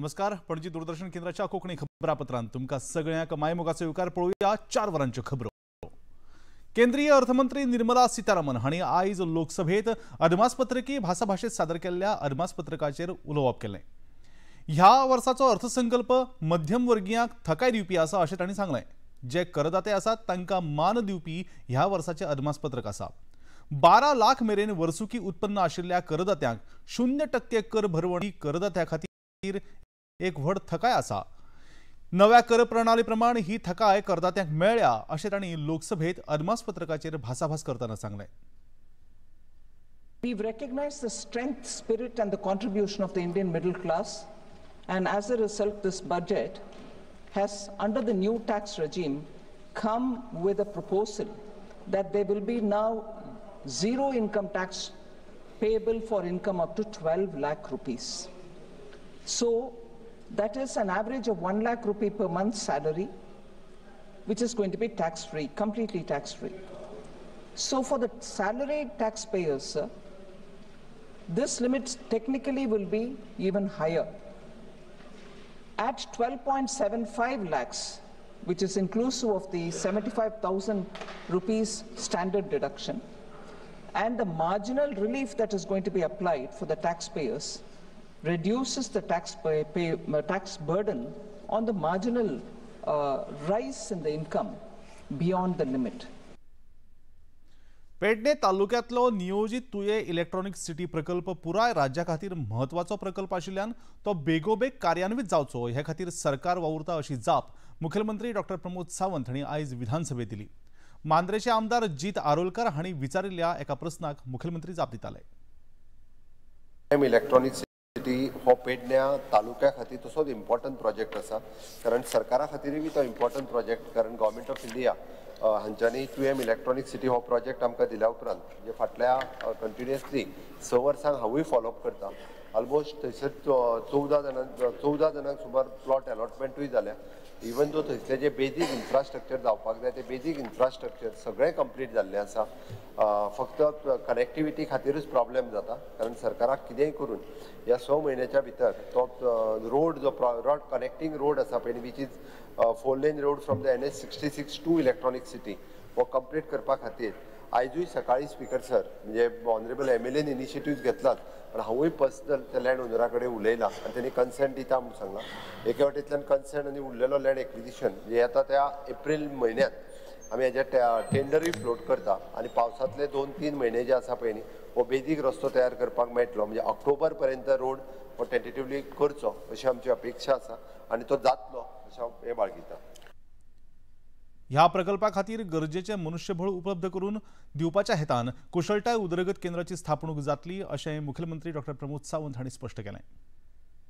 नमस्कार, पणजी दूरदर्शन केंद्राच्या कोंकणी खबरापत्रांत तुमकां सगळ्यांक मायमोगाचो येवकार. पळोवया 4 वरांच्यो खबरो. केंद्रीय अर्थमंत्री निर्मला सीतारामन हांणी आयज लोकसभेत अदमासपत्रकी भासाभाशेंत सादर केल्ल्या अदमासपत्रकाचेर उलोवप केलें. ह्या वर्साचो अर्थसंकल्प मध्यमवर्गीयांक थकाय दिवपी आसा अशें तांणी सांगलें. जे करदाते आसात तांकां मान दिवपी ह्या वर्साचें अदमासपत्रक आसा. 12 लाख मेरेन वर्सुकी उत्पन्न आशिल्ल्या करदात्यांक 0% कर भरवण ही करदात्या खातीर एक व्हड थकाय आसा. नव्या कर प्रणाली प्रमाण ही थकाय करदात्यांक मेळ्ळ्या अशें तांणी लोकसभेत अदमासपत्रकाचेर भासाभास करतना सांगलें. We've recognized the strength, spirit and the contribution of the Indian middle class, and as a result this budget has, under the new tax regime, come with a proposal that there will be now 0 income tax payable for income up to 12 lakh rupees. So that is an average of 1 lakh rupee per month salary, which is going to be tax-free, completely tax-free. So for the salaried taxpayers, sir, this limit technically will be even higher. At 12.75 lakhs, which is inclusive of the 75,000 rupees standard deduction, and the marginal relief that is going to be applied for the taxpayers reduces the tax burden on the marginal rise in the income beyond the limit. Pedne तालुक्यांतलो नियोजित Tuem electronic city प्रकल्प पुराय राज्या खातीर म्हत्वाचो प्रकल्प आशिल्ल्यान तो बेगोबेग कार्यान्वित जावचो हे खातीर सरकार वावुरता अशी जाप मुख्यमंत्री डॉक्टर प्रमोद सावंत हांणी आयज विधानसभेत दिली. मांद्रेचे आमदार जीत आरोलकर हांणी विचारिल्ल्या एका प्रस्नाक मुख्यमंत्री जाप दिताले. इलेक्ट्रॉनिक सिटी हो पेडण्या तालुक्या खातीर तसोच इम्पॉर्टंट प्रोजेक्ट आसा, कारण सरकारा खातीरूय बी तो इम्पॉर्टंट प्रोजेक्ट, कारण गव्हर्मेंट ऑफ इंडिया हांच्यांनी 2M electronic city हो प्रोजेक्ट आमकां दिल्या उपरांत म्हणजे फाटल्या कंटिन्युअसली 6 वर्सांक हांवूय फॉलोअप करता. ऑलमोस्ट थंयसर 14 जाणांक सुमार प्लॉट अलॉटमेंटूय जाल्या. इवन दो थंयसले जे बेजीक इन्फ्रास्ट्रक्चर जावपाक जाय ते बेजीक इन्फ्रास्ट्रक्चर सगळें कंप्लीट जाल्लें आसा. फक्त कनेक्टिविटी खातीरूच प्रॉब्लेम जाता, कारण सरकाराक कितेंय करून ह्या 6 म्हयन्याच्या भितर तो रोड जो रोड कनेक्टींग रोड आसा पळय, which is 4 lane road from the NH 66 to electronic city, हो कंप्लीट करपा खातीर आयजूय सकाळी स्पीकर सर म्हणजे ऑनरेबल MLAन इनिशिएटिव्ह घेतलात, पण हांवूय पर्सनल त्या लँड ओनरा कडेन उलयलां आनी तेणी कन्सेंट दिता म्हूण सांगलां. एके वाटेंतल्यान कन्सेंट आनी उरलेलो लँड एक्विजिशन म्हणजे आतां त्या एप्रील म्हयन्यांत आमी हेजे टेंडरूय फ्लोट करता आनी पावसांतले 2-3 म्हयने जे आसा पळय न्ही हो बेजीक रस्तो तयार करपाक मेळटलो. म्हणजे ऑक्टोबर पर्यंत रोड हो टेंटेटिवली करचो अशी आमची अपेक्षा आसा आनी तो जातलो अशें हांव हें बाळगितां. ह्या प्रकल्पा खातीर गरजेचे मनुष्यबळ उपलब्ध करून दिवपाच्या हेतान कुशळटाय उदरगत केंद्राची स्थापणूक जातली अशें मुख्यमंत्री डॉक्टर प्रमोद सावंत हांणी स्पश्ट केलें.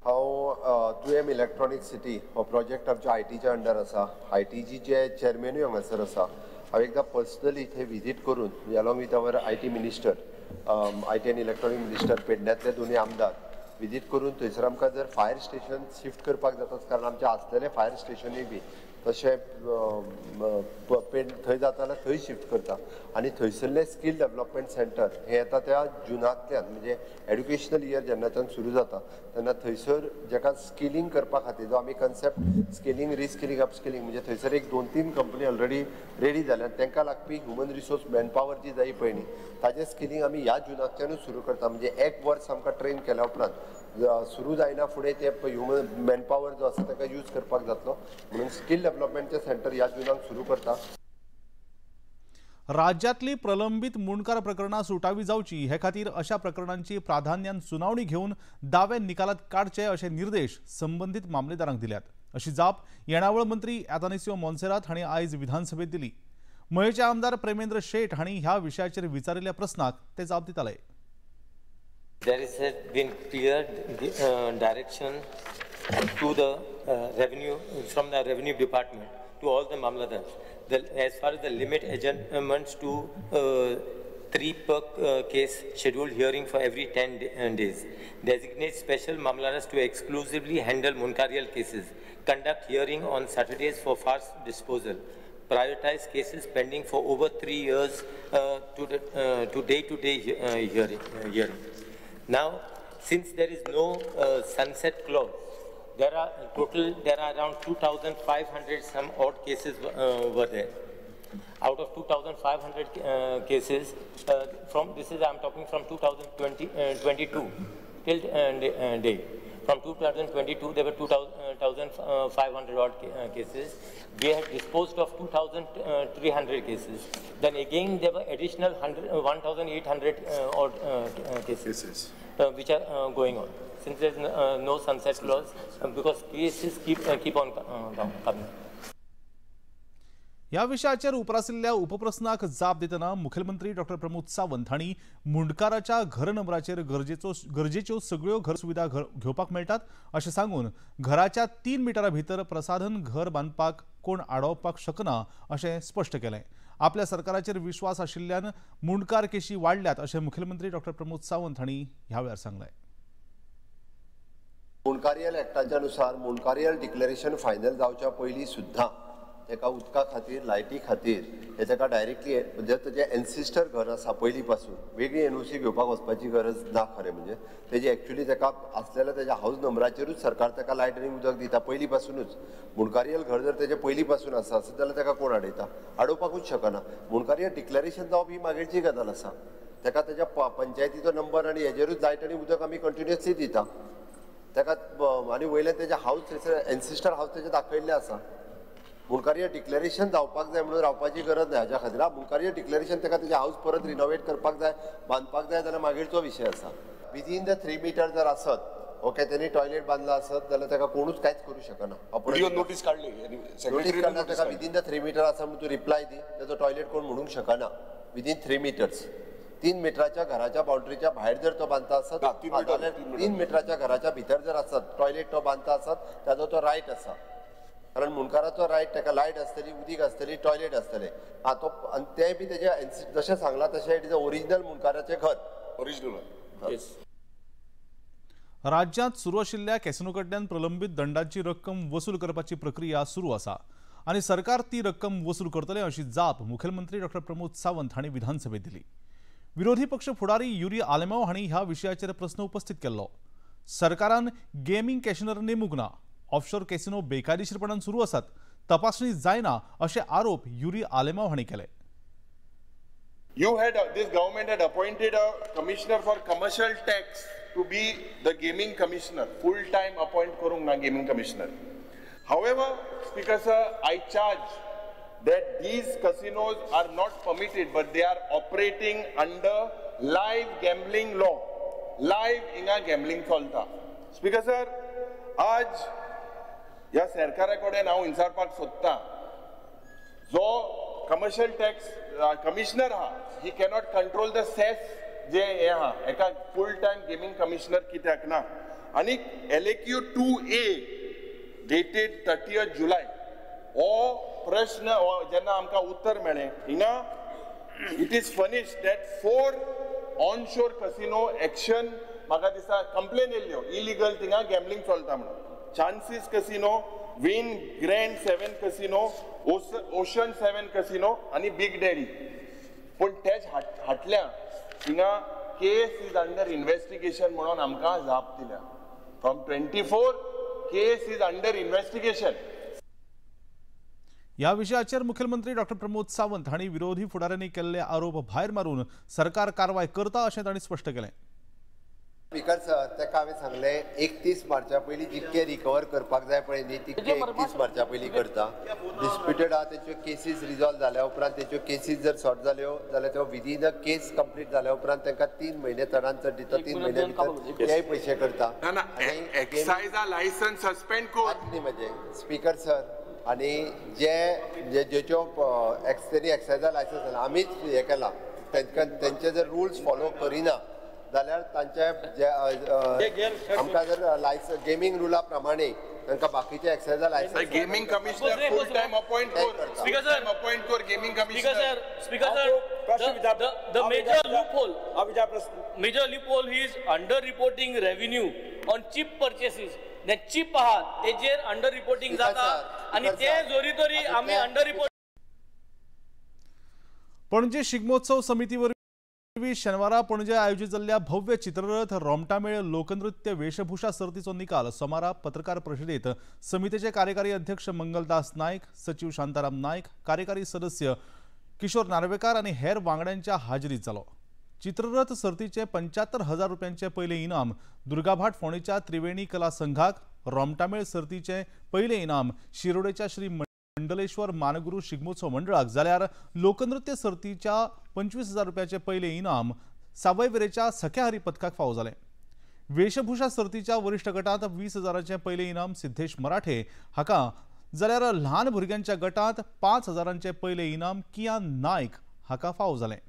हांव 2M electronic city हो प्रोजेक्ट आमच्या ITच्या अंडर आसा. ITचे चेअरमॅनूय हांगासर आसा. हांव एकदां पर्सनली थंय विजीट करून along with our IT minister, IT and electronic minister, पेडण्यांतले दोनूय आमदार विजीट करून थंयसर आमकां जर फायर स्टेशन शिफ्ट करपाक जाता, कारण आमचें आसलेलें फायर स्टेशनूय बी तशें थंय जाता जाल्यार थंय शिफ्ट करता आनी थंयसरलें स्कील डेवलपमेंट सेंटर हें आतां त्या जुनांतल्यान म्हणजे एड्युकेशनल इयर जेन्नाच्यान सुरू जाता तेन्ना थंयसर जेका स्किलिंग करपा खातीर जो आमी कन्सेप्ट स्किलिंग, रिस्किलिंग, अपस्किलिंग म्हणजे थंयसर 1-2-3 कंपनी ऑलरेडी रेडी जाल्या आनी तांकां लागपी ह्युमन रिसोर्स मॅनपावर जी जाय पळय न्ही ताजें स्किलिंग आमी ह्या जुनांतल्यानूच सुरू करता. म्हणजे 1 वर्स आमकां ट्रेन केल्या उपरांत सुरू जायना फुडें ते ह्युमन मॅनपावर जो आसा ताका यूज करपाक जातलो म्हणून स्कील डेवलपमेंटचें सेंटर ह्या जुनाक सुरू करता. राज्यांतली प्रलंबित मुंडकार प्रकरणां सुटावी जावची हे खातीर अशा प्रकरणांची प्राधान्यान सुनावणी घेवन दावे निकालात काडचे अशे निर्देश संबंधित मामलेदारांक दिल्यात अशी जाप येणावळ मंत्री आतानासियो मोन्सेरात हांणी आयज विधानसभेत दिली. मयेचे आमदार प्रेमेंद्र शेट हांणी ह्या विशयाचेर विचारिल्ल्या प्रस्नाक ते जाप दिताले. There has been clear direction to the revenue from the revenue department to all the mamladars. As far as the limit adjournments to 3 per case scheduled hearing for every 10 days. Designate special mamladars to exclusively handle munkarial cases. Conduct hearing on Saturdays for fast disposal. Prioritize cases pending for over 3 years to day-to-day hearing. Now, since there is no sunset clause, There are total, there are around 2,500 some odd cases were there. Out of 2,500 cases, from this is I am talking from 2022 till date. From 2022, there were 2,500 odd cases. We had disposed of 2,300 cases. Then again, there were additional 1,800 odd cases, which are going on. Since there is no sunset clause, because cases keep on coming. ह्या विशयाचेर उप्रासिल्ल्या उपप्रस्नाक जाप दितना मुखेलमंत्री doctor Pramod Sawant हांणी मुंडकाराच्या घर नंबराचेर गरजेच्यो सगळ्यो घर सुविधा घेवपाक मेळटात अशें सांगून घराच्या 3 मिटरा भितर प्रसाधन घर बांदपाक कोण आडोवपाक शकना अशें स्पश्ट केलें. आपल्या सरकाराचेर विश्वास आशिल्ल्यान मुंडकार केशी वाडल्यात अशें मुखेलमंत्री डॉक्टर प्रमोद सावंत हांणी ह्या वेळार सांगलें. मुंडकारियल एक्टाच्या नुसार मुंडकारियल डिक्लेरेशन फायनल जावच्या पयलीं सुद्दां ताका उदका खातीर लायटी खातीर हे ताका डायरेक्टली म्हणजे ताजें एन्सिस्टर घर आसा पयलीं पासून वेगळी एनओसी घेवपाक वचपाची गरज ना. खरें म्हणजे तेजी एक्चुली ताका आसलेल्या तेज्या हावज नंबराचेरूच सरकार ताका लायट आनी उदक दिता पयलीं पासुनूच. मुंडकारियल घर जर तेजें पयलीं पासून आसा आसत जाल्यार ताका कोण आडयता? आडोवपाकूच शकना. मुंडकारियल डिक्लेरेशन जावप ही मागीरची गजाल आसा. ताका तेज्या पंचायतीचो नंबर आनी हेजेरूच लायट आनी उदक आमी कंटिन्युअसली दिता ताका. आनी वयल्यान तेजें हावज एन्सिस्टर हावज तेजें दाखयल्लें आसा. मुंडकारियल डिक्लेरेशन जावपाक जाय म्हणून रावपाची गरज ना हाज्या खातीर. मुंडकारियल डिक्लेरेशन ताका तेजें हावज परत रिनोवेट करपाक जाय, बांदपाक जाय जाल्यार मागीरचो विशय आसा. विदीन the 3 metre जर आसत ओके तेणी टॉयलेट बांदला आसत जाल्यार ताका कोणूच कांयच करूं शकना. नोटीस काडली, नोटीस काडला ताका विदीन the 3 metre आसा म्हणून तूं रिप्लाय दी, ताचो टॉयलेट कोण म्हणूंक शकना. विदीन 3 मिटर्स 3 मिटराच्या घराच्या बाउंड्रीच्या भायर जर तो बांदता आसत जाल्यार 3 मिटराच्या घराच्या भितर जर आसत टॉयलेट तो बांदता आसत ताजो तो रायट आसा. कारण मुंडकाराचो रायट ताका लायट आसतली, उदीक आसतली, टॉयलेट आसतलें. आं तो आनी तें बी तेजें जशें सांगलां तशें it is a original मुंडकाराचें घर ओरिजिनल. राज्यांत सुरू आशिल्ल्या कॅसिनो कडल्यान प्रलंबीत दंडाची रक्कम वसूल करपाची प्रक्रिया सुरू आसा आनी सरकार ती रक्कम वसूल करतले अशी जाप मुखेलमंत्री डॉक्टर प्रमोद सावंत हांणी विधानसभेत दिली. विरोधी पक्ष फुडारी युरी आलेमाव हांणी ह्या विशयाचेर प्रस्न उपस्थित केल्लो. सरकारान गेमींग कॅशिनर नेमूंक ना, ऑफशोर कॅसिनो बेकायदेशीरपणान सुरू आसात, तपासणी जायना अशे आरोप युरी आलेमाव हांणी केले. You had this government had appointed a commissioner for commercial tax to be the gaming commissioner, full time appoint करूंक ना gaming commissioner. However, Speaker sir, I charge that these casinos are not permitted, but they are operating under live gambling law. Live हिंगा gambling चलता. Speaker sir, आज ह्या सरकारा कडेन हांव विचारपाक सोदता, जो कमर्शियल टॅक्स कमिशनर आहा he cannot control the cess जे हें आहा एका फूल टायम गेमींग कमिशनर कित्याक ना? आनी LAQ 2A dated 30 जुलय हो प्रश्न जेन्ना आमकां उत्तर मेळ्ळें हिंगा it is furnished that 4 onshore casino action म्हाका दिसता कंप्लेन येयल्ल्यो इलिगल थिंगा गॅमलिंग चलता म्हणून. Chances Casino, Wynn Grand 7 Casino, Ocean 7 Casino आनी बिग डॅडी. पूण तेच हाटल्या थिंगा केस is under investigation म्हणून आमकां जाप दिल्या. From 24 case is under investigation. ह्या विशयाचेर मुखेलमंत्री डॉक्टर प्रमोद सावंत हांणी विरोधी फुडाऱ्यांनी केल्ले आरोप भायर मारून सरकार कारवाय करता अशें तांणी स्पश्ट केलें. स्पीकर सर, ताका हांवें सांगलें 31 मार्चा पयलीं जितके रिकवर करपाक जाय पळय न्ही तितके 31 मार्चा पयलीं करता. डिस्प्युटेड आहा तेच्यो केसीस रिजॉल्व जाल्या उपरांत तेच्यो केसीस जर सॉर्ट जाल्यो जाल्यार त्यो विदीन अ केस कंप्लीट जाल्या उपरांत तांकां 3 म्हयने चडान चड दिता. 3 म्हयन्या भितर तेय पयशे करता. एक्सायजा लायसन्स सस्पेंड कर न्ही म्हणजे स्पीकर सर. आनी जे जेच्यो तेणी एक्सायजा लायसन्स जाला आमीच हें केलां तांकां तेंचे जर रुल्स फॉलो करिना जाल्यार तांचे जे आमकां जर लायसन्स गेमींग रुला प्रमाणे तांकां बाकीचे एक्सायजा licence gaming commissioner full time appoint कर. स्पीकर सर, अपॉइंट कर gaming commissioner. Speaker sir, the major loophole, major loophole is under reporting revenue on chip purchases. Chip आहा तेजेर अंडर रिपोर्टिंग जाता आनी ते जोरी तरी आमी अंडर रिपोर्ट. पणजे शिगमोत्सव समितीवर वरवीं शेनवारा पणजे आयोजित जाल्ल्या भव्य चित्ररथ रोमटामेळ लोकनृत्य वेशभूषा सर्तीचो निकाल सोमारा पत्रकार परिशदेत समितीचे कार्यकारी अध्यक्ष मंगलदास नायक, सचिव शांताराम नायक, कार्यकारी सदस्य किशोर नार्वेकार आनी हेर वांगड्यांच्या हाजेरीत जालो। चित्ररथ सर्तीचे 75,000 रुपयांचे पयले इनाम दुर्गाभाट फोंडेच्या त्रिवेणी कला संघाक, रोमटामेळ सर्तीचे पयले इनाम शिरोडेच्या श्री मंडलेश्वर मानगुरू शिगमोत्सव मंडळाक, जाल्यार लोकनृत्य सर्तीच्या 25,000 रुपयाचे पयले इनाम सावयवेरेच्या सख्याहरी पथकाक फावो जालें। वेशभूषा सर्तीच्या वरिष्ठ गटांत 20,000 पयले इनाम सिद्धेश मराठे हाका, जाल्यार ल्हान भुरग्यांच्या गटांत 5,000 पयले इनाम कियान नायक हाका फावो जालें।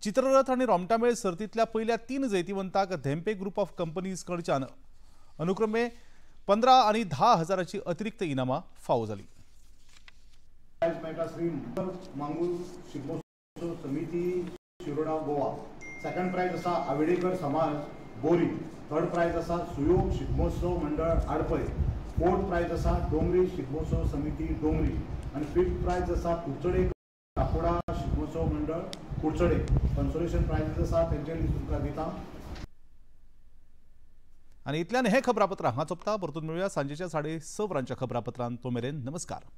चित्ररथ आनी रोमटामेळ सर्तींतल्या पयल्या 3 जैतिवंताक धेंपे ग्रुप ऑफ कंपनीज कडच्यान अनुक्रमे 15 आनी 10,000 अतिरिक्त इनामां फावो जालीं। प्रायज मेळटा श्री मांगूर शिगमोत्सव समिती शिरोडा गोवा, सेकंड प्रायज आसा आवेडेकर समाज बोरी, थर्ड प्रायज आसा सुयोग शिगमोत्सव मंडळ आडपय, फोर्थ प्रायज आसा डोंगरी शिगमोत्सव समिती डोंगरी आनी फिफ्थ प्रायज आसा कुडचडे काकोडा शिगमोत्सव मंडळ कुडचडे। कन्सोलेशन प्रायजीस आसा तेंचे लिस्ट तुमकां दिता। आनी इतल्यान हें खबरापत्र हांगा सोंपता। परतून मेळुया सांजेच्या 6:30 वरांच्या खबरापत्रांत। तो मेरेन नमस्कार।